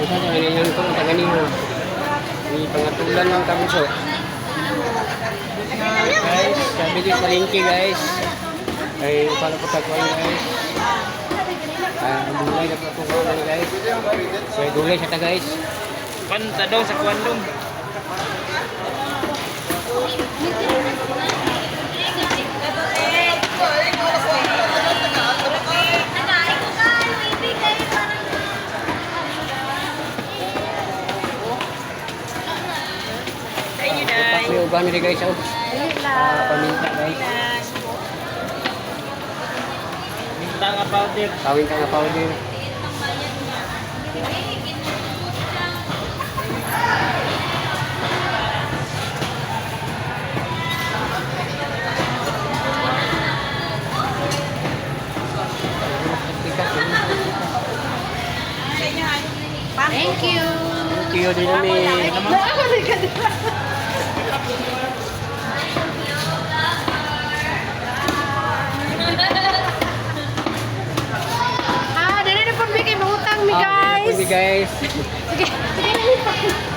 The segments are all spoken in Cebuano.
Unsa sa kaniyang ko sa kaniya. Ni pangatulan lang kami so. Guys, sabi ko sa lingki, guys. Ay para po tagwan, guys. Ah, gulay na po itong kuwan, guys. So, gulay sa ta, guys. Kanta daw sa kwandong. Utak may uban ni, guys. Oh. Ah, paminta, guys. Minta nga powder. Kawin ka nga powder. Thank you. Thank you din namin. Ah, dali na po mi kay mangutang mi, Ah, guys. dili na po mi, guys. Sige, sige na mi pa.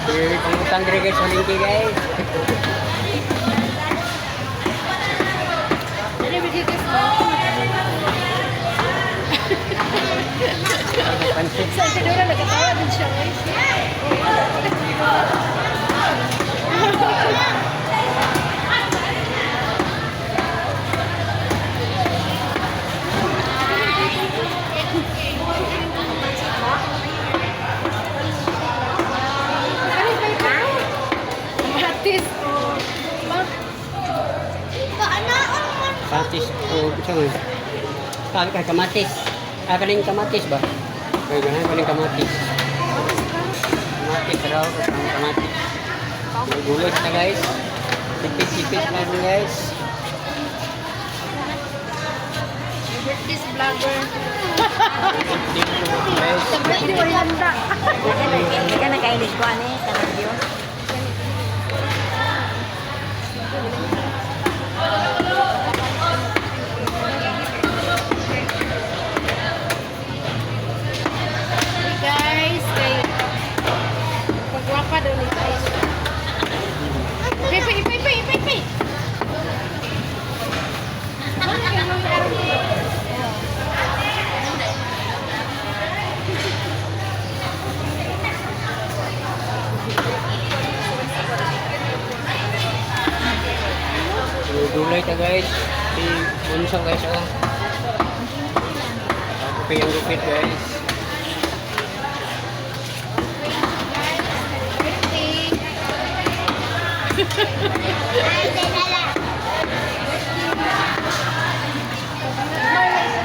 Sige, pangutang diri, guys, sa lingki, guys. Dali mi guys. Pansit. Sa Tidora nagatawa din siya, guys. Kamatis. Kamatis o ito nga. Kaya kay kamatis. Ah, kaning kamatis ba? Kaya ganahan kaning kamatis. Kamatis raw, ang kamatis. May gulay na, guys. Tipid-tipid na rin, guys. This vlogger. Tipid guys. Sa birthday mo handa. Hindi ka nakailig ko, ano eh, kanang Diyos. Hey guys, kay pagwapa daw ni guys. Pay, pay, pay, pay, pay, pay. May gulay ta, guys. Si Bunso, guys, oh. Ako pa yung gupit, guys. Birthday.